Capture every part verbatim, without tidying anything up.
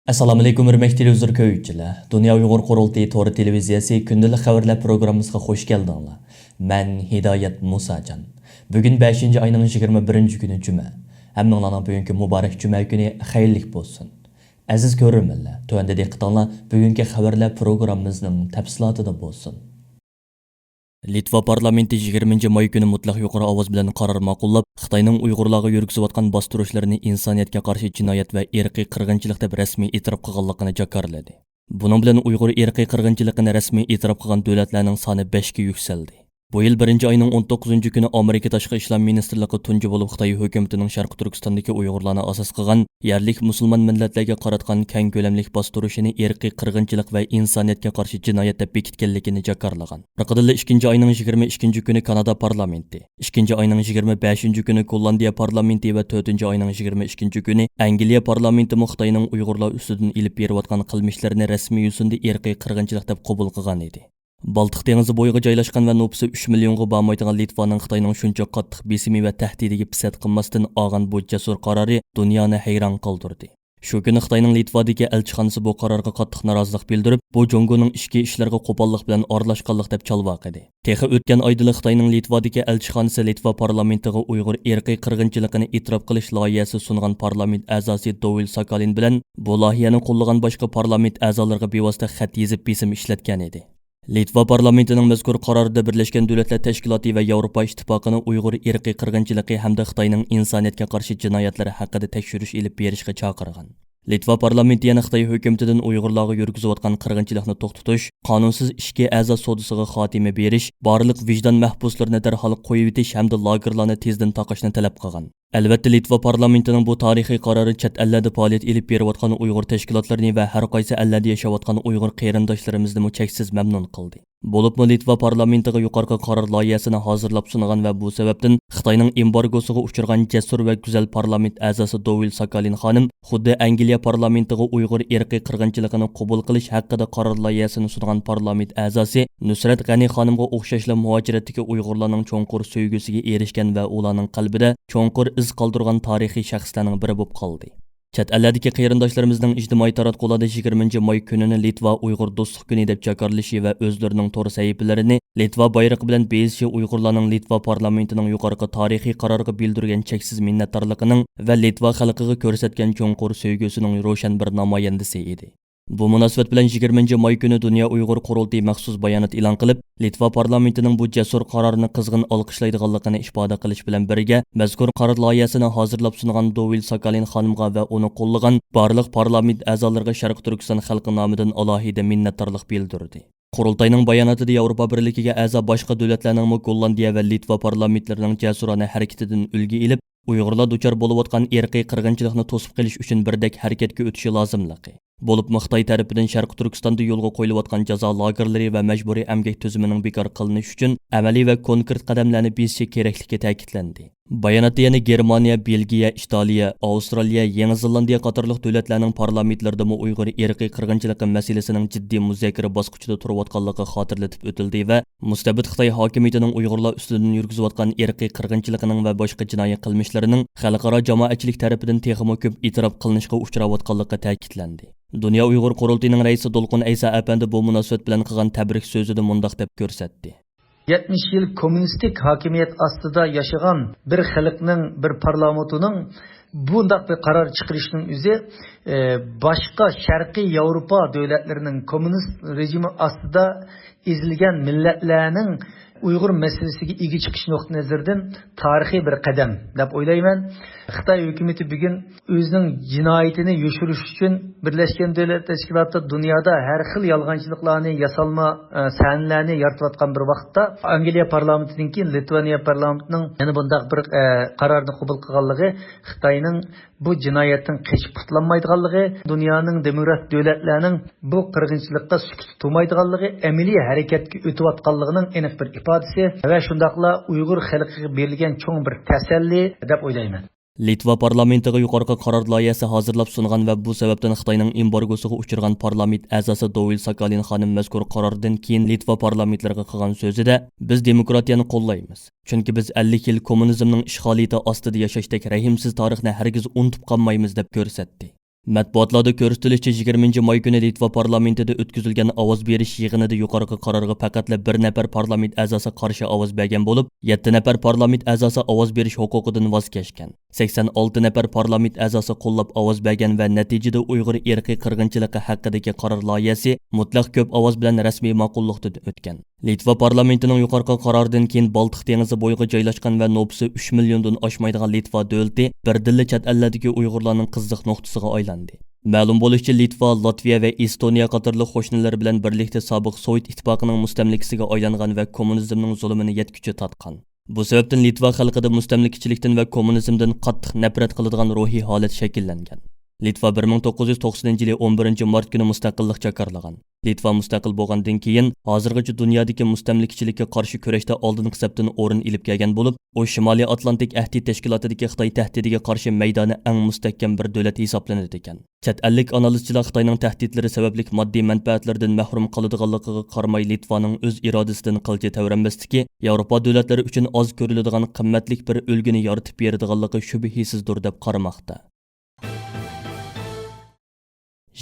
ئەسسالامۇئەلەيكۇم، ھۆرمەتلىك تېلېۋىزور كۆرگۈچىلەر. دۇنيا ئۇيغۇر قۇرۇلتىيى تور تېلېۋىزىيەسى كۈندىلىك خەۋەرلەر پروگراممىسىغا خۇش كەلدىڭلار. مەن ھىدايەت مۇساجان. بۈگۈن بەشىنچى ئاينىڭ يىگىرمە بىرىنچى كۈنى جۈمە. ھەممىڭلارنىڭ بۈگۈنكى مۇبارەك جۈمە كۈنى خەيرلىك بولسۇن. ئەزىز كۆرۈرمەنلەر، تۆۋەندە دىققىتىڭلار بۈگۈنكى خەۋەرلەر پروگراممىمىزنىڭ تەپسىلاتىدا بولسۇن. لىتۋا پارلامېنتى يىگىرمىنچى ماي كۈنى مۇتلەق يۇقىرى ئاۋاز بىلەن قارار ماقۇللاپ، خىتاينىڭ ئۇيغۇرلارغا يۈرگۈزۈۋاتقان باستۇرۇشلىرىنى ئىنسانىيەتكە قارشى جىنايەت ۋە ئىرقىي قىرغىنچىلىق دەپ رەسمىي ئېتىراپ قىلغانلىقىنى جاكارلىدى. بۇنىڭ بىلەن ئۇيغۇر ئىرقىي قىرغىنچىلىقىنى رەسمىي ئېتىراپ قىلغان دۆلەتلەرنىڭ سانى بەشكە يۈكسەلدى. بۇ يىل بىرىنچى ئاينىڭ ئون توققۇزىنچى كۈنى ئامېرىكا تاشقى ئىشلار مىنىستىرلىقى تۇنجى بولۇپ خىتاي ھۆكۈمىتىنىڭ شەرقىي تۈركىستاندىكى ئۇيغۇرلارنى ئاساس قىلغان يەرلىك مۇسۇلمان مىللەتلەرگە قاراتقان كەڭ كۆلەملىك باستۇرۇشىنى ئىرقىي قىرغىنچىلىق ۋە ئىنسانىيەتكە قارشى جىنايەت دەپ بېكىتكەنلىكىنى جاكارلىغان. ئارقىدىنلا ئىككىنچى ئاينىڭ يىگىرمە ئىككىنچى كۈنى كانادا پارلامېنتى، ئىككىنچى ئاينىڭ يىگىرمە بەشىنچى كۈنى گوللاندىيە پارلامېنتى ۋە تۆتىنچى ئاينىڭ يىگىرمە ئىككىنچى كۈنى ئەنگلىيە پارلامېنتىمۇ خىتاينىڭ ئۇيغۇرلار ئۈستىدىن ئېلىپ بېرىۋاتقان قىلمىشلىرىنى رەسمىي يۈزىنى ئىرقىي قىرغىنچىلىق دەپ قوبۇل قىلغان ئىدى. بالتىق دېڭىزى بويىغا جايلاشقان ۋە نوپۇسى ئۈچ مىليونغا بارمايدىغان لىتۋانىڭ خىتاينىڭ شۇنچە قاتتىق بېسىمى ۋە تەھدىتىگە پىسەت قىلماستىن ئالغان بۇ جەسۇر قارارى دۇنيانى ھەيران قالدۇردى. شۇ كۈنى خىتاينىڭ لىتۋادىكى ئەلچىخانىسى بۇ قارارغا قاتتىق نارازىلىق بىلدۈرۈپ، بۇ جۇڭگونىڭ ئىچكى ئىشلىرىغا قوپاللىق بىلەن ئارىلاشقانلىق دەپ چالۋاق ئىدى. تېخى ئۆتكەن ئايدىلا خىتاينىڭ لىتۋادىكى ئەلچىخانىسى لىتۋا پارلامېنتىغا ئۇيغۇر ئىرقىي قىرغىنچىلىقىنى ئېتىراپ قىلىش لايىھەسى سۇنغان پارلامېنت ئەزاسى دوۋىل ساكالىن بىلەن بۇ لايىھەنى قوللىغان باشقا پارلامېنت ئەزالىرىغا بىۋاسىتە خەت يېزىپ بېسىم ئىشلەتكەن ئىدى. لىتۋا پارلامېنتىنىڭ مەزكۇر قارارىدا بىرلەشكەن دۆلەتلەر تەشكىلاتى ۋە ياۋروپا ئىتتىپاقىنى ئۇيغۇر ئىرقىي قىرغىنچىلىقى ھەمدە خىتاينىڭ ئىنسانىيەتكە قارشى جىنايەتلىرى ھەققىدە تەكشۈرۈش ئېلىپ بېرىشقا چاقىرغان. لىتۋا پارلامېنتى يەنە خىتاي ھۆكۈمىتىدىن ئۇيغۇرلارغا يۈرگۈزۈۋاتقان قىرغىنچىلىقنى توختىتىش، قانۇنسىز ئىچكى ئەزا سودىسىغا خاتىمە بېرىش، بارلىق ۋىجدان مەھبۇسلىرىنى دەرھال قويۇۋېتىش ھەمدە لاگېرلارنى تېزدىن تاقاشنى تەلەپ قىلغان. ئەلۋەتتە، لىتۋا پارلامېنتىنىڭ بۇ تارىخىي قارارى چەت ئەللەردە پائالىيەت ئېلىپ بېرىۋاتقان ئۇيغۇر تەشكىلاتلىرىنى ۋە ھەر قايسى ئەللەردە ياشاۋاتقان ئۇيغۇر قېرىنداشلىرىمىزنىمۇ چەكسىز مەمنۇن قىلدى. بولۇپمۇ لىتۋا پارلامېنتىغا يۇقىرىقى قارار لايىھەسىنى ھازىرلاپ سۇنغان ۋە بۇ سەۋەبتىن خىتاينىڭ ئېمبارگوسىغا ئۇچرىغان جەسۇر ۋە گۈزەل پارلامېنت ئەزاسى دوۋىل ساكالىن خانىم خۇددى ئەنگلىيە پارلامېنتىغا ئۇيغۇر ئىرقىي قىرغىنچىلىقىنى قوبۇل قىلىش ھەققىدە قارار لايىھەسىنى سۇنغان پارلامېنت ئەزاسى نۇسرەت غەنى خانىمغا ئوخشاشلا مۇھاجىرەتتىكى ئۇيغۇرلارنىڭ چوڭقۇر سۆيگۈسىگە ئېرىشكەن ۋە ئۇلارنىڭ قەلبىدە چوڭقۇر ئىز قالدۇرغان تارىخىي شەخسلەرنىڭ بىرى بولۇپ قالدى. چەت ئەللەردىكى قېرىنداشلىرىمىزنىڭ ئىجتىمائىي تاراتقۇلاردا يىگىرمىنچى ماي كۈنىنى لىتۋا ئۇيغۇر دوستلۇق كۈنى دەپ جاكارلىشى ۋە ئۆزلىرىنىڭ تور سەھىپىلىرىنى لىتۋا بايرىقى بىلەن بېزىشى ئۇيغۇرلارنىڭ لىتۋا پارلامېنتىنىڭ يۇقىرىقى تارىخىي قارارىغا بىلدۈرگەن چەكسىز مىننەتدارلىقىنىڭ ۋە لىتۋا خەلقىگە كۆرسەتكەن چوڭقۇر سۆيگۈسىنىڭ روشەن بىر نامايەندىسى ئىدى. بۇ مۇناسىۋەت بىلەن يىگىرمىنچى ماي كۈنى دۇنيا ئۇيغۇر قۇرۇلتىيى مەخسۇس بايانات ئېلان قىلىپ، لىتۋا پارلامېنتىنىڭ بۇ جەسۇر قارارىنى قىزغىن ئالقىشلايدىغانلىقىنى ئىپادە قىلىش بىلەن بىرگە، مەزكۇر قارار لايىھەسىنى ھازىرلاپ سۇنغان دوۋىل ساكالىن خانىمغا ۋە ئۇنى قوللىغان بارلىق پارلامېنت ئەزالىرىغا شەرقىي تۈركىستان خەلقى نامىدىن ئالاھىدە مىننەتدارلىق بىلدۈردى. قۇرۇلتاينىڭ باياناتىدا ياۋروپا بىرلىكىگە ئەزا باشقا دۆلەتلەرنىڭمۇ گوللاندىيە ۋە لىتۋا پارلامېنتلىرىنىڭ جەسۇرانە ھەرىكىتىدىن ئۈلگە ئېلىپ، ئۇيغۇرلار دۇچار بولۇۋاتقان ئىرقىي قىرغىنچىلىقنى توسۇپ قېلىش ئۈچۈن بىردەك ھەرىكەتكە ئۆتۈشى لازىملىقى، بولۇپمۇ خىتاي تەرىپىدىن شەرقىي تۈركىستاندا يولغا قويۇلۇۋاتقان جازا لاگېرلىرى ۋە مەجبۇرىي ئەمگەك تۈزۈمىنىڭ بىكار قىلىنىشى ئۈچۈن ئەمەلىي ۋە كونكرېت قەدەملەرنى بېسىشى كېرەكلىكى تەكىتلەندى. باياناتتا يەنە گېرمانىيە، بېلگىيە، ئىتالىيە، ئاۋسترالىيە، يېڭى زېلاندىيە قاتارلىق دۆلەتلەرنىڭ پارلامېنتلىرىدىمۇ ئۇيغۇر ئىرقىي قىرغىنچىلىقى مەسىلىسىنىڭ جىددىي مۇزاكىرە باسقۇچىدا تۇرۇۋاتقانلىقى خاتىرىلىتىپ ئۆتۈلدى ۋە مۇستەبىت خىتاي ھاكىمىيىتىنىڭ ئۇيغۇرلار ئۈستىدىن يۈرگۈزۈۋاتقان ئىرقىي قىرغىنچىلىقىنىڭ ۋە باشقا جىنايى قىلمىشلىرىنىڭ خەلقئارا جامائەتچىلىك تەرىپىدىن تېخىمۇ كۆپ ئېتىراپ قىلىنىشقا ئۇچراۋاتقانلىقى تەكىتلەندى. دۇنيا ئۇيغۇر قۇرۇلتىيىنىڭ رەئىسى دولقۇن ئەيسا ئەپەندى بۇ مۇناسىۋەت بىلەن قىلغان تەبرىك سۆزىدە مۇنداق دەپ كۆرسەتتى. يەتمىش يىل كوممۇنىستىك ھاكىمىيەت ئاستىدا ياشىغان بىر خەلقنىڭ، بىر پارلامېنتىنىڭ بۇنداق بىر قارار چىقىرىشنىڭ ئۆزى، ئە، باشقا شەرقىي ياۋروپا دۆلەتلىرىنىڭ كوممۇنىست رېژىمى ئاستىدا ئېزىلگەن مىللەتلەرنىڭ ئۇيغۇر مەسىلىسىگە ئىگە چىقىش نۇقتىئى نەزىرىدىن تارىخىي بىر قەدەم دەپ ئويلايمەن. خىتاي ھۆكۈمىتى بۈگۈن ئۆزىنىڭ جىنايىتىنى يوشۇرۇش ئۈچۈن بىرلەشكەن دۆلەتلەر تەشكىلاتى دۇنيادا ھەر خىل يالغانچىلىقلارنى، ياسالما، ئە، سەھنىلەرنى يارىتىۋاتقان بىر ۋاقىتتا، ئانگلىيە پارلامېنتىدىن كېيىن لىتۋانىيە پارلامېنتىنىڭ يەنە بۇنداق بىر، ئە، قارارنى قوبۇل قىلغانلىقى خىتاينىڭ بۇ جىنايەتتىن قېچىپ قۇتۇلالمايدىغانلىقى، دۇنيانىڭ دېموكراتىك دۆلەتلەرنىڭ بۇ قىرغىنچىلىققا سۈكۈت تۇرمايدىغانلىقى، ئەمەلىي ھەرىكەتكە ئۆتۈۋاتقانلىقىنىڭ ئېنىق بىر ئىپادىسى ۋە شۇنداقلا ئۇيغۇر خەلقىگە بېرىلگەن چوڭ بىر تەسەللى دەپ ئويلايمەن. لىتۋا پارلامېنتىغا يۇقىرىقى قارار لايىھەسى ھازىرلاپ سۇنغان ۋە بۇ سەۋەبتىن خىتاينىڭ ئېمبارگوسىغا ئۇچرىغان پارلامېنت ئەزاسى دوۋىل ساكالىن خانىم مەزكۇر قاراردىن كېيىن لىتۋا پارلامېنتلىرىغا قىلغان سۆزىدە، بىز دېموكراتىيەنى قوللايمىز. چۈنكى بىز ئەللىك يىل كوممۇنىزمنىڭ ئىشغالىيىتى ئاستىدا ياشاشتەك رەھىمسىز تارىخنى ھەرگىز ئۇنتۇپ قالمايمىز، دەپ كۆرسەتتى. مەتبۇئاتلاردا كۆرسىتىلىشىچە، يىگىرمىنچى ماي كۈنى لىتۋا پارلامېنتىدا ئۆتكۈزۈلگەن ئاۋاز بېرىش يىغىنىدا يۇقىرىقى قارارغا پەقەتلا بىر نەپەر پارلامېنت ئەزاسى قارشى ئاۋاز بەرگەن بولۇپ، يەتتە نەپەر پارلامېنت ئەزاسى ئاۋاز بېرىش ھوقۇقىدىن ۋاز كەچكەن. سەكسەن ئالتە نەپەر پارلامېنت ئەزاسى قوللاپ ئاۋاز بەرگەن ۋە نەتىجىدە ئۇيغۇر ئىرقىي قىرغىنچىلىقى ھەققىدىكى قارار لايىھەسى مۇتلەق كۆپ ئاۋاز بىلەن رەسمىي ماقۇللۇقتىن ئۆتكەن. لىتۋا پارلامېنتىنىڭ يۇقىرىقى قارارىدىن كېيىن بالتىق دېڭىزى بويىغا جايلاشقان ۋە نوپۇسى ئۈچ مىليوندىن ئاشمايدىغان لىتۋا دۆلىتى بىردىنلا چەت ئەللەردىكى ئۇيغۇرلارنىڭ قىزىق نۇقتىسىغا ئايلاندى. مەلۇم بولۇشىچە، لىتۋا، لاتۋىيە ۋە ئېستونىيە قاتارلىق قوشنىلىرى بىلەن بىرلىكتە سابىق سوۋېت ئىتتىپاقىنىڭ مۇستەملىكىسىگە ئايلانغان ۋە كوممۇنىزمنىڭ زۇلۇمىنى يەتكۈچە تارتقان. بۇ سەۋەبتىن لىتۋا خەلقىدە مۇستەملىكىچىلىكتىن ۋە كوممۇنىزمدىن قاتتىق نەپرەت قىلىدىغان روھىي ھالەت شەكىللەنگەن. لىتۋا بىر مىڭ توققۇز يۈز توقسىنىنچى يىلى ئون بىرىنچى مارت كۈنى مۇستەقىللىق جاكارلىغان. لىتۋا مۇستەقىل بولغاندىن كېيىن، ھازىرغىچە دۇنيادىكى مۇستەملىكىچىلىككە قارشى كۈرەشتە ئالدىنقى سەپتىن ئورۇن ئېلىپ كەلگەن بولۇپ، ئۇ شىمالىي ئاتلانتىك ئەھدى تەشكىلاتىدىكى خىتاي تەھدىتىگە قارشى مەيدانى ئەڭ مۇستەھكەم بىر دۆلەت ھېسابلىنىدىكەن. چەت ئەللىك ئانالىزچىلار خىتاينىڭ تەھدىتلىرى سەۋەبلىك ماددىي مەنپەئەتلىرىدىن مەھرۇم قالىدىغانلىقىغا قارىماي، لىتۋانىڭ ئۆز ئىرادىسىدىن قىلچە تەۋرەنمەسلىكى ياۋروپا دۆلەتلىرى ئۈچۈن ئاز كۆرۈلىدىغان قىممەتلىك بىر ئۈلگىنى يارىتىپ بېرىدىغانلىقى شۈبھىسىزدۇر، دەپ قارىماقتا.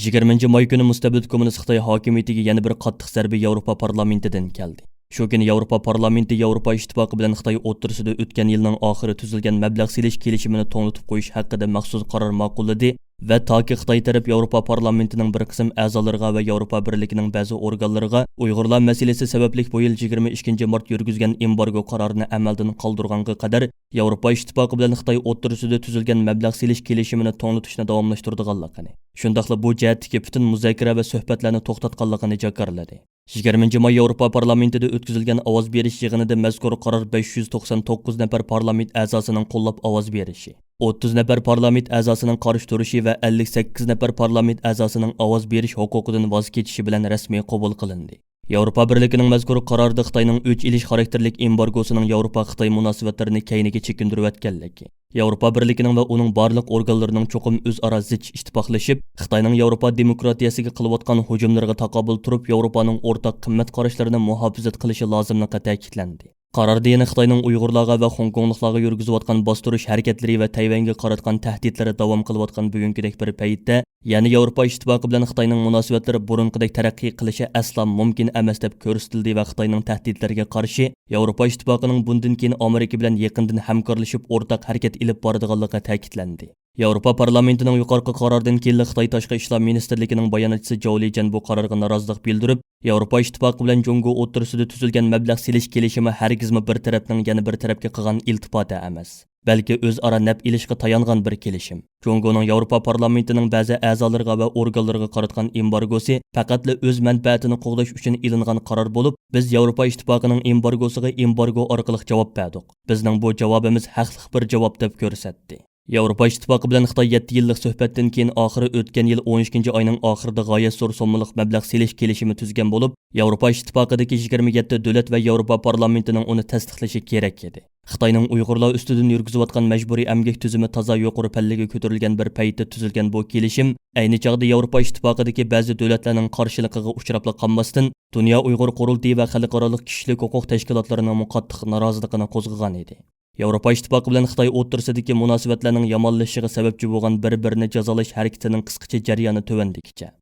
يىگىرمىنچى ماي كۈنى مۇستەبىت كوممۇنىست خىتاي ھاكىمىيىتىگە يەنە بىر قاتتىق زەربە ياۋروپا پارلامېنتىدىن كەلدى. شۇ كۈنى ياۋروپا پارلامېنتى ياۋروپا ئىتتىپاقى بىلەن خىتاي ئوتتۇرىسىدا ئۆتكەن يىلنىڭ ئاخىرى تۈزۈلگەن مەبلەغ سېلىش كېلىشىمىنى توڭلىتىپ قويۇش ھەققىدە مەخسۇس قارار ماقۇللىدى ۋە تاكى خىتاي تەرەپ ياۋروپا پارلامېنتىنىڭ بىر قىسىم ئەزالىرىغا ۋە ياۋروپا بىرلىكىنىڭ بەزى ئورگانلىرىغا ئۇيغۇرلار مەسىلىسى سەۋەبلىك بۇ يىل يىگىرمە ئىككىنچى مارت يۈرگۈزگەن ئېمبارگو قارارىنى ئەمەلدىن قالدۇرغانغا قەدەر ياۋروپا ئىتتىپاقى بىلەن خىتاي ئوتتۇرىسىدا تۈزۈلگەن مەبلەغ سېلىش كېلىشىمىنى توڭلىتىشنى داۋاملاشتۇرىدىغانلىقىنى، شۇنداقلا بۇ جەھەتتىكى پۈتۈن مۇزاكىرە ۋە سۆھبەتلەرنى توختاتقانلىقىنى جاكارلىدى. يىگىرمىنچى ماي ياۋروپا پارلامېنتىدا ئۆتكۈزۈلگەن ئاۋاز بېرىش يىغىنىدا مەزكۇر قارار بەش يۈز توقسان توققۇز نەپەر پارلامېنت ئەزاسىنىڭ قوللاپ ئاۋاز بېرىشى، ئوتتۇز نەپەر پارلامېنت ئەزاسىنىڭ قارشى تۇرۇشى ۋە ئەللىك سەككىز نەپەر پارلامېنت ئەزاسىنىڭ ئاۋاز بېرىش ھوقۇقىدىن ۋاز كېچىشى بىلەن رەسمىي قوبۇل قىلىندى. ياۋروپا بىرلىكىنىڭ مەزكۇر قارارىدا خىتاينىڭ ئۆچ ئېلىش خاراكتېرلىك ئېمبارگوسىنىڭ ياۋروپا خىتاي مۇناسىۋەتلىرىنى كەينىگە چېكىندۈرۈۋەتكەنلىكى، ياۋروپا بىرلىكىنىڭ ۋە ئۇنىڭ بارلىق ئورگانلىرىنىڭ چوقۇم ئۆزئارا زىچ ئىتتىپاقلىشىپ، خىتاينىڭ ياۋروپا دېموكراتىيەسىگە قىلىۋاتقان ھۇجۇملىرىغا تاقابىل تۇرۇپ، ياۋروپانىڭ ئورتاق قىممەت قاراشلىرىنى مۇھاپىزەت قىلىشى لازىملىقى تەكىتلەندى. قاراردا يەنە خىتاينىڭ ئۇيغۇرلارغا ۋە خوڭكوڭلۇقلارغا يۈرگۈزۈۋاتقان باستۇرۇش ھەرىكەتلىرى ۋە تەيۋەنگە قاراتقان تەھدىتلىرى داۋام قىلىۋاتقان بۈگۈنكىدەك بىر پەيتتە، يەنە ياۋروپا ئىتتىپاقى بىلەن خىتاينىڭ مۇناسىۋەتلىرى بۇرۇنقىدەك تەرەققىي قىلىشى ئەسلا مۇمكىن ئەمەس، دەپ كۆرسىتىلدى ۋە خىتاينىڭ تەھدىتلىرىگە قارشى ياۋروپا ئىتتىپاقىنىڭ بۇندىن كېيىن ئامېرىكا بىلەن يېقىندىن ھەمكارلىشىپ ئورتاق ھەرىكەت ئېلىپ بارىدىغانلىقى تەكىتلەندى. ياۋروپا پارلامېنتىنىڭ يۇقىرىقى قارارىدىن كېيىنلا خىتاي تاشقى ئىشلار مىنىستىرلىكىنىڭ باياناتچىسى جاۋ لىجەن بۇ قارارغا نارازىلىق بىلدۈرۈپ، ياۋروپا ئىتتىپاقى بىلەن جۇڭگو ئوتتۇرىسىدا تۈزۈلگەن مەبلەغ سېلىش كېلىشىمى ھەرگىزمۇ بىر تەرەپنىڭ يەنە بىر تەرەپكە قىلغان ئىلتىپاتى ئەمەس، بەلكى ئۆزئارا نەپ ئېلىشقا تايانغان بىر كېلىشىم. جۇڭگونىڭ ياۋروپا پارلامېنتىنىڭ بەزى ئەزالىرىغا ۋە ئورگانلىرىغا قاراتقان ئېمبارگوسى پەقەتلا ئۆز مەنپەئەتىنى قوغداش ئۈچۈن ئېلىنغان قارار بولۇپ، بىز ياۋروپا ئىتتىپاقىنىڭ ئېمبارگوسىغا ئېمبارگو ئارقىلىق جاۋاب بەردۇق. بىزنىڭ بۇ جاۋابىمىز ھەقلىق بىر جاۋاب، دەپ كۆرسەتتى. ياۋروپا ئىتتىپاقى بىلەن خىتاي يەتتە يىللىق سۆھبەتتىن كېيىن، ئاخىرى ئۆتكەن يىل ئون ئىككىنچى ئاينىڭ ئاخىرىدا غايەت زور سوممىلىق مەبلەغ سېلىش كېلىشىمى تۈزگەن بولۇپ، ياۋروپا ئىتتىپاقىدىكى يىگىرمە يەتتە دۆلەت ۋە ياۋروپا پارلامېنتىنىڭ ئۇنى تەستىقلىشى كېرەك ئىدى. خىتاينىڭ ئۇيغۇرلار ئۈستىدىن يۈرگۈزۈۋاتقان مەجبۇرىي ئەمگەك تۈزۈمى تازا يۇقىرى پەللىگە كۆتۈرۈلگەن بىر پەيتتە تۈزۈلگەن بۇ كېلىشىم ئەينى چاغدا ياۋروپا ئىتتىپاقىدىكى بەزى دۆلەتلەرنىڭ قارشىلىقىغا ئۇچراپلا قالماستىن، دۇنيا ئۇيغۇر قۇرۇلتىيى ۋە خەلقئارالىق كىشىلىك ھوقۇق تەشكىلاتلىرىنىڭمۇ قاتتىق نارازىلىقىنى قوزغىغان ئىدى. ياۋروپا ئىتتىپاقى بىلەن خىتاي ئوتتۇرىسىدىكى مۇناسىۋەتلەرنىڭ يامانلىشىشىغا سەۋەبچى بولغان بىر-بىرىنى جازالاش ھەرىكىتىنىڭ قىسقىچە جەريانى تۆۋەندىكىچە.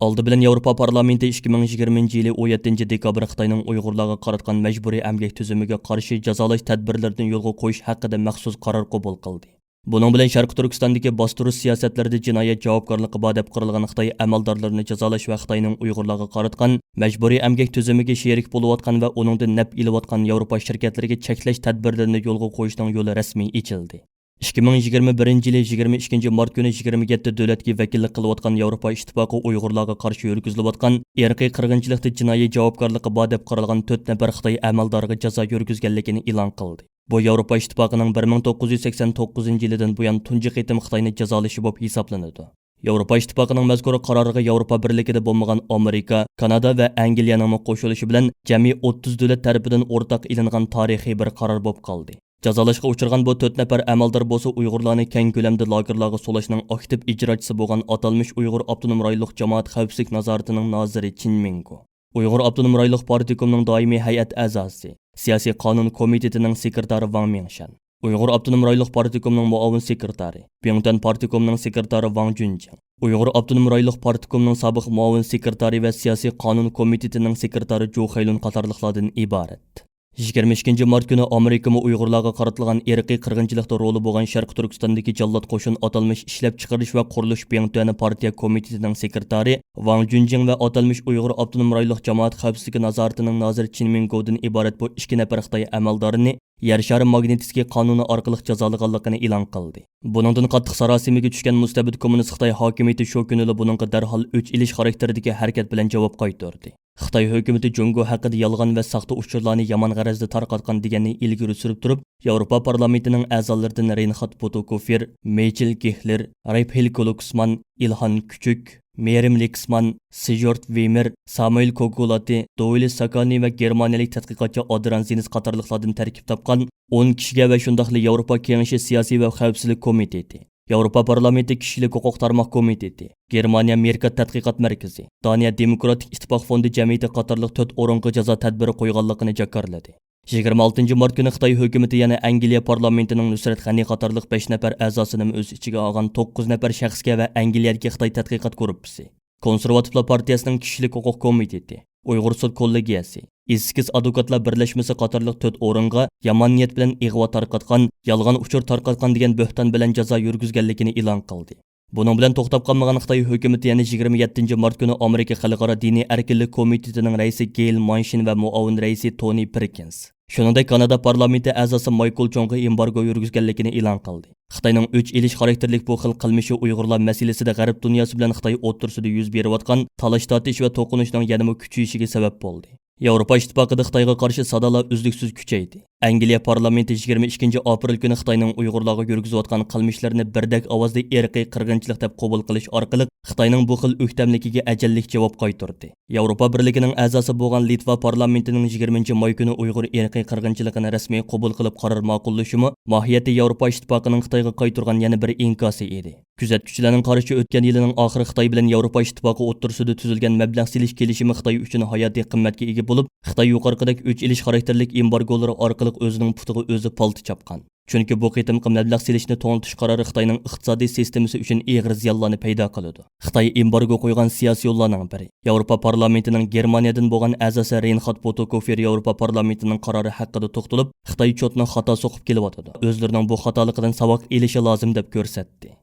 ئالدى بىلەن ياۋروپا پارلامېنتى ئىككى مىڭ يىگىرمىنچى يىلى ئون يەتتىنچى دېكابىر خىتاينىڭ ئۇيغۇرلارغا قاراتقان مەجبۇرىي ئەمگەك تۈزۈمىگە قارشى جازالاش تەدبىرلىرىنى يولغا قويۇش ھەققىدە مەخسۇس قارار قوبۇل قىلدى. بۇنىڭ بىلەن شەرقىي تۈركىستاندىكى باستۇرۇش سىياسەتلىرىدە جىنايەت جاۋابكارلىقى بار دەپ قارالغان خىتاي ئەمەلدارلىرىنى جازالاش ۋە خىتاينىڭ ئۇيغۇرلارغا قاراتقان مەجبۇرىي ئەمگەك تۈزۈمىگە شېرىك بولۇۋاتقان ۋە ئۇنىڭدىن نەپ ئېلىۋاتقان ياۋروپا شىركەتلىرىگە چەكلەش تەدبىرلىرىنى يولغا قويۇشنىڭ يولى رەسمىي ئېچىلدى. ئىككى مىڭ يىگىرمە بىرىنچى يىلى يىگىرمە ئىككىنچى مارت كۈنى يىگىرمە يەتتە دۆلەتكە ۋەكىللىك قىلىۋاتقان ياۋروپا ئىتتىپاقى ئۇيغۇرلارغا قارشى يۈرگۈزۈلۈۋاتقان ئىرقىي قىرغىنچىلىقتا جىنايى جاۋابكارلىقى بار دەپ قارالغان تۆت نەپەر خىتاي ئەمەلدارىغا جازا يۈرگۈزگەنلىكىنى ئېلان قىلدى. بۇ ياۋروپا ئىتتىپاقىنىڭ بىر مىڭ توققۇز يۈز سەكسەن توققۇزىنچى يىلىدىن بۇيان تۇنجى قېتىم خىتاينى جازالىشى بولۇپ ھېسابلىنىدۇ. ياۋروپا ئىتتىپاقىنىڭ مەزكۇر قارارىغا ياۋروپا بىرلىكىدە بولمىغان ئامېرىكا، كانادا ۋە ئەنگلىيەنىڭمۇ قوشۇلۇشى بىلەن جەمئىي ئوتتۇز دۆلەت تەرىپىدىن ئورتاق ئېلىنغان تارىخىي بىر قارار بولۇپ قالدى. جازالاشقا ئۇچرىغان بۇ تۆت نەپەر ئەمەلدار بولسا ئۇيغۇرلارنى كەڭ كۆلەمدە لاگېرلارغا سولاشنىڭ ئاكتىپ ئىجراچىسى بولغان ئاتالمىش ئۇيغۇر ئاپتونوم رايونلۇق جامائەت خەۋپسىزلىك نازارىتىنىڭ نازىرى چىن مىڭگو، ئۇيغۇر ئاپتونوم رايونلۇق پارتكومنىڭ دائىمىي ھەيئەت ئەزاسى، سىياسىي قانۇن كومىتېتىنىڭ سېكرېتارى ۋاڭ مىڭشەن، ئۇيغۇر ئاپتونوم رايونلۇق پارتكومنىڭ مۇئاۋىن سېكرېتارى، بىڭتۈەن پارتكومنىڭ سېكرېتارى ۋاڭ جۈنجىڭ، ئۇيغۇر ئاپتونوم رايونلۇق پارتكومنىڭ سابىق مۇئاۋىن سېكرېتارى ۋە سىياسىي قانۇن كومىتېتىنىڭ سېكرېتارى جۇ خەيلۇن قاتارلىقلاردىن ئىبارەت. يىگىرمە ئىككىنچى مارت كۈنى ئامېرىكىمۇ ئۇيغۇرلارغا قارىتىلغان ئىرقىي قىرغىنچىلىقتا رولى بولغان شەرقىي تۈركىستاندىكى جاللات قوشۇن ئاتالمىش ئىشلەپچىقىرىش ۋە قۇرۇلۇش بىڭتۈەنى پارتىيە كومىتېتىنىڭ سېكرېتارى ۋاڭ جۈنجىڭ ۋە ئاتالمىش ئۇيغۇر ئاپتونوم رايونلۇق جامائەت خەۋپسىزلىكى نازارىتىنىڭ نازىرى چىن مىنگودىن ئىبارەت بۇ ئىككى نەپەر خىتاي ئەمەلدارىنى يەر شارى ماگنىتسكىي قانۇنى ئارقىلىق جازالىغانلىقىنى ئېلان قىلدى. بۇنىڭدىن قاتتىق ساراسىمىگە چۈشكەن مۇستەبىت كوممۇنىست خىتاي ھاكىمىيىتى شۇ كۈنىلا بۇنىڭغا دەرھال ئۆچ ئېلىش خاراكتېرىدىكى ھەرىكەت بىلەن جاۋاب قايتۇردى. خىتاي ھۆكۈمىتى جۇڭگو ھەققىدە يالغان ۋە ساختا ئۇچۇرلارنى يامان غەرەزدە تارقاتقان دېگەننى ئىلگىرى سۈرۈپ تۇرۇپ، ياۋروپا پارلامېنتىنىڭ ئەزالىرىدىن رېينخارد بوتوكوفېر، مېيچېل گېھلېر، رايپھېل كولوكسمان، ئىلھان كۈچۈك، مېرىم لېكسمان، سىژورت ۋېيمېر، سامۇئېل كوكۇلاتى، دوۋېلى ساكانى ۋە گېرمانىيەلىك تەتقىقاتچى ئادران زېنس قاتارلىقلاردىن تەركىب تاپقان ئون كىشىگە ۋە شۇنداقلا ياۋروپا كېڭىشى سىياسىي ۋە خەۋپسىزلىك كومىتېتى، ياۋروپا پارلامېنتى كىشىلىك ھوقۇق تارماق كومىتېتى، گېرمانىيە مېركات تەتقىقات مەركىزى، دانىيە دېموكراتىك ئىتتىپاق فوندى جەمئىيىتى قاتارلىق تۆت ئورۇنغا جازا تەدبىرى قويغانلىقىنى جاكارلىدى. يىگىرمە ئالتىنچى مارت كۈنى خىتاي ھۆكۈمىتى يەنە ئەنگلىيە پارلامېنتىنىڭ نۇسرەت غەنى قاتارلىق بەش نەپەر ئەزاسىنىمۇ ئۆز ئىچىگە ئالغان توققۇز نەپەر شەخسكە ۋە ئەنگلىيەدىكى خىتاي تەتقىقات گۇرۇپپىسى، كونسېرۋاتىپلار پارتىيەسىنىڭ كىشىلىك ھوقۇق كومىتېتى، ئۇيغۇر سوت كوللېگىيەسى، ئېسكىز ئادۋوكاتلار بىرلەشمىسى قاتارلىق تۆت ئورۇنغا يامان نىيەت بىلەن ئىغۋا تارقاتقان، يالغان ئۇچۇر تارقاتقان دېگەن بۆھتان بىلەن جازا يۈرگۈزگەنلىكىنى ئېلان قىلدى. بۇنىڭ بىلەن توختاپ قالمىغان خىتاي ھۆكۈمىتى يەنە يىگىرمە يەتتىنچى مارت كۈنى ئامېرىكا خەلقئارا دىنىي ئەركىنلىك كومىتېتىنىڭ رەئىسى گېيل مانشىن ۋە مۇئاۋىن رەئىسى تونى پېركىنس، شۇنىڭدەك كانادا پارلامېنتى ئەزاسى مايكل چوڭغا ئېمبارگو يۈرگۈزگەنلىكىنى ئېلان قىلدى. خىتاينىڭ ئۆچ ئېلىش خاراكتېرلىك بۇ خىل قىلمىشى ئۇيغۇرلار مەسىلىسىدە غەرب دۇنياسى بىلەن خىتاي ئوتتۇرىسىدا يۈز بېرىۋاتقان تالاش-تارتىش ۋە توقۇنۇشنىڭ يەنىمۇ كۈچىيىشىگە سەۋەب بولدى. ياۋروپا ئىتتىپاقىدا خىتايغا قارشى سادالار ئۈزلۈكسىز كۈچەيدى. ئەنگلىيە پارلامېنتى يىگىرمە ئىككىنچى ئاپرېل كۈنى خىتاينىڭ ئۇيغۇرلارغا يۈرگۈزۈۋاتقان قىلمىشلىرىنى بىردەك ئاۋازدا ئىرقىي قىرغىنچىلىق دەپ قوبۇل قىلىش ئارقىلىق خىتاينىڭ بۇ خىل ئۆكتەملىكىگە ئەجەللىك جاۋاب قايتۇردى. ياۋروپا بىرلىكىنىڭ ئەزاسى بولغان لىتۋا پارلامېنتىنىڭ يىگىرمىنچى ماي كۈنى ئۇيغۇر ئىرقىي قىرغىنچىلىقىنى رەسمىي قوبۇل قىلىپ قارار ماقۇللىشىمۇ ماھىيەتتە ياۋروپا ئىتتىپاقىنىڭ خىتايغا قايتۇرغان يەنە بىر ئىنكاسى ئىدى. كۆزەتكۈچىلەرنىڭ قارىشىچە، ئۆتكەن يىلىنىڭ ئاخىرى خىتاي بىلەن ياۋروپا ئىتتىپاقى ئوتتۇرىسىدا تۈزۈلگەن مەبلەغ سېلىش كېلىشىمى خىتاي ئۈچۈن ھاياتىي قىممەتكە ئىگە بولۇپ، خىتاي يۇقىرىقىدەك ئۆچ ئېلىش خاراكتېرلىك ئېمبارگولىرى ئارقىلىق ئۆزىنىڭ پۇتىغا ئۆزى پالتا چاپقان. چۈنكى بۇ قېتىمقى مەبلەغ سېلىشنى توڭلىتىش قارارى خىتاينىڭ ئىقتىسادىي سىستېمىسى ئۈچۈن ئېغىر زىيانلارنى پەيدا قىلىدۇ. خىتاي ئېمبارگو قويغان سىياسىيونلارنىڭ بىرى، ياۋروپا پارلامېنتىنىڭ گېرمانىيەدىن بولغان ئەزاسى رېينخارد بوتوكوفېر ياۋروپا پارلامېنتىنىڭ قارارى ھەققىدە توختىلىپ، خىتاي چوتنى خاتا سوقۇپ كېلىۋاتىدۇ، ئۆزلىرىنىڭ بۇ خاتالىقىدىن ساۋاق ئېلىشى لازىم دەپ كۆرسەتتى.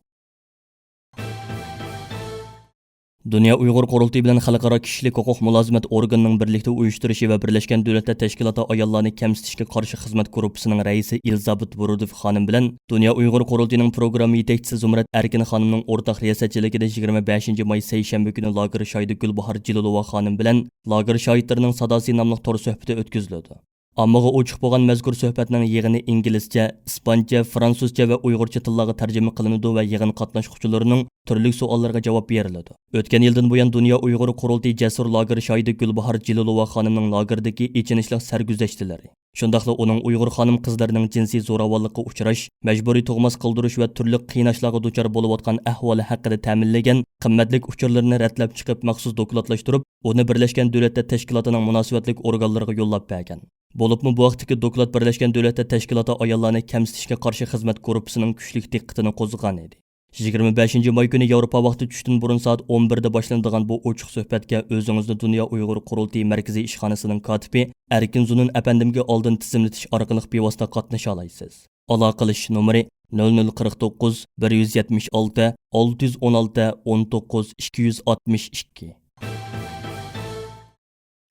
دۇنيا ئۇيغۇر قۇرۇلتىيى بىلەن خەلقئارا كىشىلىك ھوقۇق مۇلازىمەت ئورگىنىنىڭ بىرلىكتە ئۇيۇشتۇرۇشى ۋە بىرلەشكەن دۆلەتلەر تەشكىلاتى ئاياللارنى كەمسىتىشكە قارشى خىزمەت گۇرۇپپىسىنىڭ رەئىسى ئېلىزابېت ۋۇرۇدوف خانىم بىلەن دۇنيا ئۇيغۇر قۇرۇلتىيىنىڭ پروگرامما يېتەكچىسى زۇمرەت ئەركىن خانىمنىڭ ئورتاق رىياسەتچىلىكىدە يىگىرمە بەشىنچى ماي سەيشەنبە كۈنى لاگېر شاھىتى گۈلباھار جېلىلوۋا خانىم بىلەن لاگېر شاھىتلىرىنىڭ ساداسى ناملىق تور سۆھبىتى ئۆتكۈزۈلىدۇ. ئاممىغا ئوچۇق بولغان مەزكۇر سۆھبەتنىڭ يىغىنى ئىنگلىزچە، ئىسپانچە، فرانسۇزچە ۋە ئۇيغۇرچە تىللارغا تەرجىمە قىلىنىدۇ ۋە يىغىن قاتناشقۇچىلىرىنىڭ تۈرلۈك سوئاللىرىغا جاۋاب بېرىلىدۇ. ئۆتكەن يىلدىن بۇيان دۇنيا ئۇيغۇر قۇرۇلتىيى جەسۇر لاگېر شاھىتى گۈلباھار جېلىلوۋا خانىمنىڭ لاگېردىكى ئېچىنىشلىق سەرگۈزەشتلىرى، شۇنداقلا ئۇنىڭ ئۇيغۇر خانىم قىزلىرىنىڭ جىنسىي زوراۋانلىققا ئۇچراش، مەجبۇرىي تۇغماس قىلدۇرۇش ۋە تۈرلۈك قىيناشلارغا دۇچار بولۇۋاتقان ئەھۋالى ھەققىدە تەمىنلىگەن قىممەتلىك ئۇچۇرلىرىنى رەتلەپ چىقىپ مەخسۇس دوكلاتلاشتۇرۇپ، ئۇنى بىرلەشكەن دۆلەتلەر تەشكىلاتىنىڭ مۇناسىۋەتلىك ئورگانلىرىغا يوللاپ بەرگەن. بولۇپمۇ بۇ ھەقتىكى دوكلات بىرلەشكەن دۆلەتلەر تەشكىلاتى ئاياللارنى كەمسىتىشكە قارشى خىزمەت گۇرۇپپىسىنىڭ كۈچلۈك دىققىتىنى قوزغىغان ئىدى. يىگىرمە بەشىنچى ماي كۈنى ياۋروپا ۋاقتى چۈشتىن بۇرۇن سائەت ئون بىردە باشلىنىدىغان بۇ ئوچۇق سۆھبەتكە ئۆزىڭىزنى دۇنيا ئۇيغۇر قۇرۇلتىيى مەركىزىي ئىشخانىسىنىڭ كاتىپى ئەركىن زۇنۇن ئەپەندىمگە ئالدىن تىزىملىتىش ئارقىلىق بىۋاسىتە قاتنىشالايسىز. ئالاقىلىشىش نومۇرى: نۆل نۆل قىرىق توققۇز، بىر يۈز يەتمىش ئالتە، ئالتە يۈز ئون ئالتە، ئون توققۇز، ئىككى يۈز ئاتمىش ئىككى.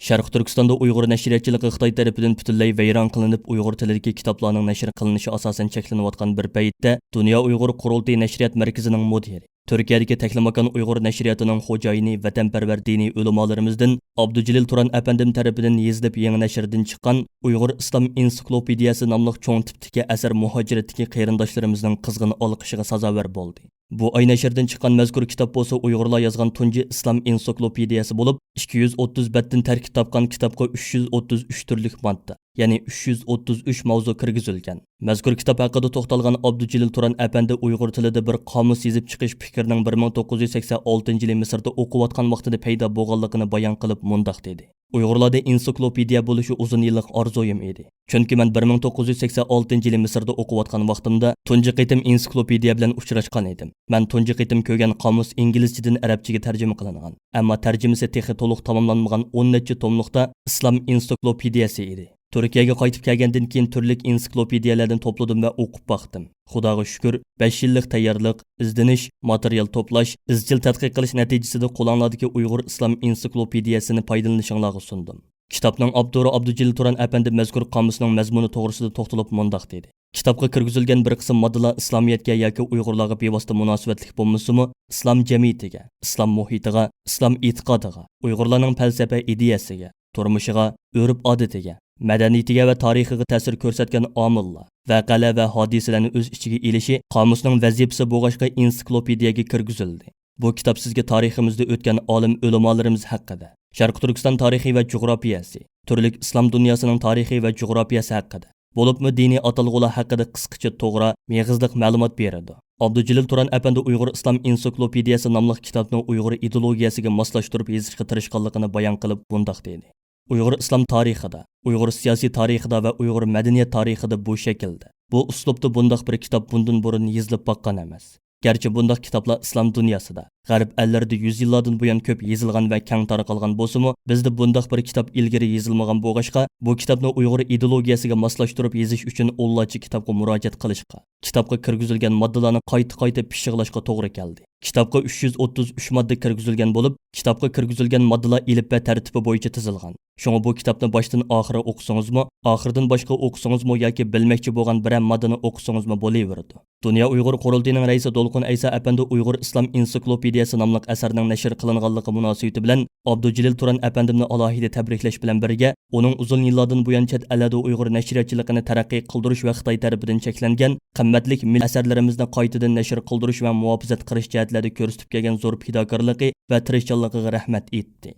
شەرقىي تۈركىستاندا ئۇيغۇر نەشرىياتچىلىقى خىتاي تەرىپىدىن پۈتۈنلەي ۋەيران قىلىنىپ، ئۇيغۇر تىلىدىكى كىتابلارنىڭ نەشر قىلىنىشى ئاساسەن چەكلىنىۋاتقان بىر پەيتتە، دۇنيا ئۇيغۇر قۇرۇلتىيى نەشرىيات مەركىزىنىڭ مۇدىرى، تۈركىيەدىكى تەكلىماكان ئۇيغۇر نەشرىياتىنىڭ خوجايىنى، ۋەتەنپەرۋەر دىنىي ئۆلىمالىرىمىزدىن ئابدۇجېلىل تۇران ئەپەندىم تەرىپىدىن يېزىلىپ يېڭى نەشردىن چىققان ئۇيغۇر ئىسلام ئېنسىكلوپېدىيەسى ناملىق چوڭ تىپتىكى ئەسەر مۇھاجىرەتتىكى قېرىنداشلىرىمىزنىڭ قىزغىن ئالقىشىغا سازاۋەر بولدى. بۇ ئاي نەشردىن چىققان مەزكۇر كىتاب بولسا ئۇيغۇرلار يازغان تۇنجى ئىسلام ئېنسىكلوپېدىيەسى بولۇپ، ئىككى يۈز ئوتتۇز بەتتىن تەركىب تاپقان كىتابقا ئۈچ يۈز ئوتتۇز ئۈچ تۈرلۈك ماددا، يەنى ئۈچ يۈز ئوتتۇز ئۈچ ماۋزۇ كىرگۈزۈلگەن. مەزكۇر كىتاب ھەققىدە توختالغان ئابدۇجېلىل تۇران ئەپەندى ئۇيغۇر تىلىدا بىر قامۇس يېزىپ چىقىش پىكرىنىڭ بىر مىڭ توققۇز يۈز سەكسەن ئالتىنچى يىلى مىسىردا ئوقۇۋاتقان ۋاقتىدا پەيدا بولغانلىقىنى بايان قىلىپ مۇنداق دېدى: ئۇيغۇرلاردا ئېنسىكلوپېدىيە بولۇشى ئۇزۇن يىللىق ئارزۇيۇم ئىدى. چۈنكى مەن بىر مىڭ توققۇز يۈز سەكسەن ئالتىنچى يىلى مىسىردا ئوقۇۋاتقان ۋاقتىمدا تۇنجى قېتىم ئېنسىكلوپېدىيە بىلەن ئۇچراشقان ئىدىم. مەن تۇنجى قېتىم كۆرگەن قامۇس ئىنگلىزچىدىن ئەرەبچىگە تەرجىمە قىلىنغان، ئەمما تەرجىمىسى تېخى تولۇق تاماملانمىغان ئون نەچچە توملۇقتا ئىسلام ئېنسىكلوپېدىيەسى ئىدى. تۈركىيەگە قايتىپ كەلگەندىن كېيىن تۈرلۈك ئېنسىكلوپېدىيەلەردىن توپلىدىم ۋە ئوقۇپ باقتىم. خۇداغا شۈكۈر، بەش يىللىق تەييارلىق، ئىزدىنىش، ماتېرىيال توپلاش، ئىزچىل تەتقىق قىلىش نەتىجىسىدە قولۇڭلاردىكى ئۇيغۇر ئىسلام ئېنسىكلوپېدىيەسىنى پايدىلىنىشىڭلارغا سۇندۇم. كىتابنىڭ ئاپتورى ئابدۇجېلىل تۇران ئەپەندى مەزكۇر قامۇسنىڭ مەزمۇنى توغرىسىدا توختىلىپ مۇنداق دېدى: كىتابقا كىرگۈزۈلگەن بىر قىسىم ماددىلار ئىسلامىيەتكە ياكى ئۇيغۇرلارغا بىۋاسىتە مۇناسىۋەتلىك بولمىسىمۇ، ئىسلام جەمئىيىتىگە، ئىسلام مۇھىتىغا، ئىسلام ئېتىقادىغا، ئۇيغۇرلارنىڭ پەلسەپە ئىدىيەسىگە، تۇرمۇشىغا، ئۆرپ-ئادىتىگە، مەدەنىيىتىگە ۋە تارىخىغا تەسىر كۆرسەتكەن ئامىللار، ۋەقەلەر ۋە ھادىسىلەرنى ئۆز ئىچىگە ئېلىشى قامۇسنىڭ ۋەزىپىسى بولغاچقا ئېنسىكلوپېدىيەگە كىرگۈزۈلدى. بۇ كىتاب سىزگە تارىخىمىزدا ئۆتكەن ئالىم ئۆلىمالىرىمىز ھەققىدە، شەرقىي تۈركىستان تارىخى ۋە جۇغراپىيەسى، تۈرلۈك ئىسلام دۇنياسىنىڭ تارىخى ۋە جۇغراپىيەسى ھەققىدە، بولۇپمۇ دىنىي ئاتالغۇلار ھەققىدە قىسقىچە توغرا، مېغىزلىق مەلۇمات بېرىدۇ. ئابدۇجېلىل تۇران ئەپەندى ئۇيغۇر ئىسلام ئېنسىكلوپېدىيەسى ناملىق كىتابنى ئۇيغۇر ئىدېئولوگىيەسىگە ماسلاشتۇرۇپ يېزىشقا تىرىشقانلىقىنى بايان قىلىپ مۇنداق دېدى: ئۇيغۇر ئىسلام تارىخىدا، ئۇيغۇر سىياسىي تارىخىدا ۋە ئۇيغۇر مەدەنىيەت تارىخىدا بۇ شەكىلدە، بۇ ئۇسلۇبتا بۇنداق بىر كىتاب بۇندىن بۇرۇن يېزىلىپ باققان ئەمەس. گەرچە بۇنداق كىتابلار ئىسلام دۇنياسىدا، غەرب ئەللىرىدە يۈز يىللاردىن بۇيان كۆپ يېزىلغان ۋە كەڭ تارقالغان بولسىمۇ، بىزدە بۇنداق بىر كىتاب ئىلگىرى يېزىلمىغان بولغاچقا، بۇ كىتابنى ئۇيغۇر ئىدېئولوگىيەسىگە ماسلاشتۇرۇپ يېزىش ئۈچۈن ئونلارچە كىتابقا مۇراجىئەت قىلىشقا، كىتابقا كىرگۈزۈلگەن ماددىلارنى قايتا-قايتا پىششىقلاشقا توغرا كەلدى. كىتابقا ئۈچ يۈز ئوتتۇز ئۈچ ماددا كىرگۈزۈلگەن بولۇپ، كىتابقا كىرگۈزۈلگەن ماددىلار ئېلىپبە تەرتىپى بويىچە تىزىلغان. شۇڭا بۇ كىتابنى باشتىن ئاخىرى ئوقۇسىڭىزمۇ، ئاخىرىدىن باشقا ئوقۇسىڭىزمۇ ياكى بىلمەكچى بولغان بىرەر ماددىنى ئوقۇسىڭىزمۇ بولۇۋېرىدۇ. دۇنيا ئۇيغۇر قۇرۇلتىيىنىڭ رەئىسى دولقۇن ئەيسا ئەپەندى ئۇيغۇر ئىسلام ئېنسىكلوپېدىيەسى ناملىق ئەسەرنىڭ نەشر قىلىنغانلىقى مۇناسىۋىتى بىلەن ئابدۇجېلىل تۇران ئەپەندىمنى ئالاھىدە تەبرىكلەش بىلەن بىرگە، ئۇنىڭ ئۇزۇن يىللاردىن بۇيان چەت ئەللەردە ئۇيغۇر نەشرىياتچىلىقىنى تەرەققىي قىلدۇرۇش ۋە خىتاي تەرىپىدىن چەكلەنگەن قىممەتلىك مىللىي ئەسەرلىرىمىزنى قايتىدىن نەشر قىلدۇرۇش ۋە مۇھاپىزەت قىلىش جەھەتلەردە كۆرسىتىپ كەلگەن زور پىداكارلىقى ۋە تىرىشچانلىقىغا رەھمەت ئېيتتى.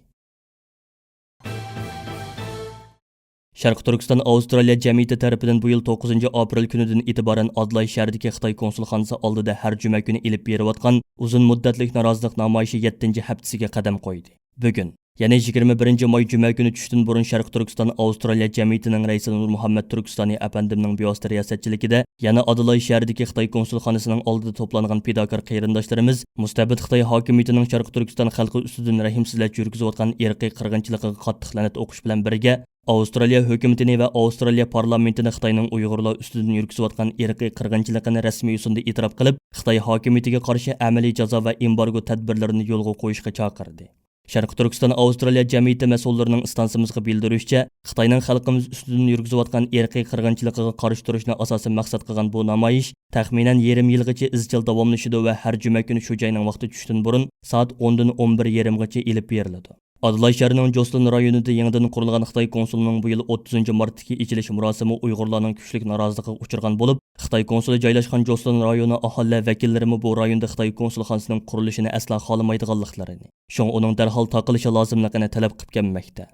شەرقىي تۈركىستان ئاۋسترالىيە جەمئىيىتى تەرىپىدىن بۇ يىل توققۇزىنچى ئاپرېل كۈنىدىن ئېتىبارەن ئادىلاي شەھىرىدىكى خىتاي كونسۇلخانىسى ئالدىدا ھەر جۈمە كۈنى ئېلىپ بېرىۋاتقان ئۇزۇن مۇددەتلىك نارازىلىق نامايىشى يەتتىنچى ھەپتىسىگە قەدەم قويدى. بۈگۈن، يەنى يىگىرمە بىرىنچى ماي جۈمە كۈنى چۈشتىن بۇرۇن شەرقىي تۈركىستان ئاۋسترالىيە جەمئىيىتىنىڭ رەئىسى نۇرمۇھەممەت تۈركىستانى ئەپەندىمنىڭ بىۋاسىتە رىياسەتچىلىكىدە يەنە ئادىلاي شەھىرىدىكى خىتاي كونسۇلخانىسىنىڭ ئالدىدا توپلانغان پىداكار قېرىنداشلىرىمىز مۇستەبىت خىتاي ھاكىمىيىتىنىڭ شەرقىي تۈركىستان خەلقى ئۈستىدىن رەھىمسىزلەرچە يۈرگۈزۈۋاتقان ئىرقىي قىرغىنچىلىقىغا قاتتىق لەنەت ئوقۇش بىلەن بىرگە، ئاۋسترالىيە ھۆكۈمىتىنى ۋە ئاۋسترالىيە پارلامېنتىنى خىتاينىڭ ئۇيغۇرلار ئۈستىدىن يۈرگۈزۈۋاتقان ئىرقىي قىرغىنچىلىقىنى رەسمىي يوسۇندا ئېتىراپ قىلىپ، خىتاي ھاكىمىيىتىگە قارشى ئەمەلىي جازا ۋە ئېمبارگو تەدبىرلىرىنى يولغا قويۇشقا چاقىردى. شەرقىي تۈركىستان ئاۋسترالىيە جەمئىيىتى مەسئۇللىرىنىڭ ئىستانسىمىزغا بىلدۈرۈشىچە، خىتاينىڭ خەلقىمىز ئۈستىدىن يۈرگۈزۈۋاتقان ئىرقىي قىرغىنچىلىقىغا قارشى تۇرۇشنى ئاساسىي مەقسەت قىلغان بۇ نامايىش تەخمىنەن يېرىم يىلغىچە ئىزچىل داۋاملىشىدۇ ۋە ھەر جۈمە كۈنى شۇ جاينىڭ ۋاقتى چۈشتىن بۇرۇن سائەت ئوندىن ئون بىر يېرىمغىچە ئېلىپ بېرىلىدۇ. ئادىلاي شەھىرىنىڭ جوسلىن رايونىدا يېڭىدىن قۇرۇلغان خىتاي كونسۇلىنىڭ بۇ يىل ئوتتۇزىنچى مارتتىكى ئېچىلىش مۇراسىمى ئۇيغۇرلارنىڭ كۈچلۈك نارازىلىقىغا ئۇچرىغان بولۇپ، خىتاي كونسۇلى جايلاشقان جوسلىن رايونى ئاھالىلەر ۋەكىللىرىمۇ بۇ رايوندا خىتاي كونسۇلخانىسىنىڭ قۇرۇلۇشىنى ئەسلا خالىمايدىغانلىقلىرىنى، شۇڭا ئۇنىڭ دەرھال تاقىلىشى لازىملىقىنى تەلەپ قىلىپ كەلمەكتە.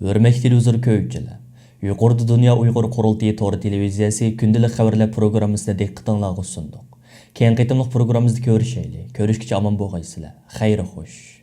ھۆرمەتلىك تېلېۋىزور كۆرگۈچىلەر، يۇقىرىدا دۇنيا ئۇيغۇر قۇرۇلتىيى تور تېلېۋىزىيەسى كۈندىلىك خەۋەرلەر پروگراممىسىنى دىققىتىڭلارغا سۇندۇق. كېيىنكى قېتىملىق پروگراممىمىزدا كۆرۈشەيلى. كۆرۈشكىچە ئامان بولغايسىلەر. خەير خوش.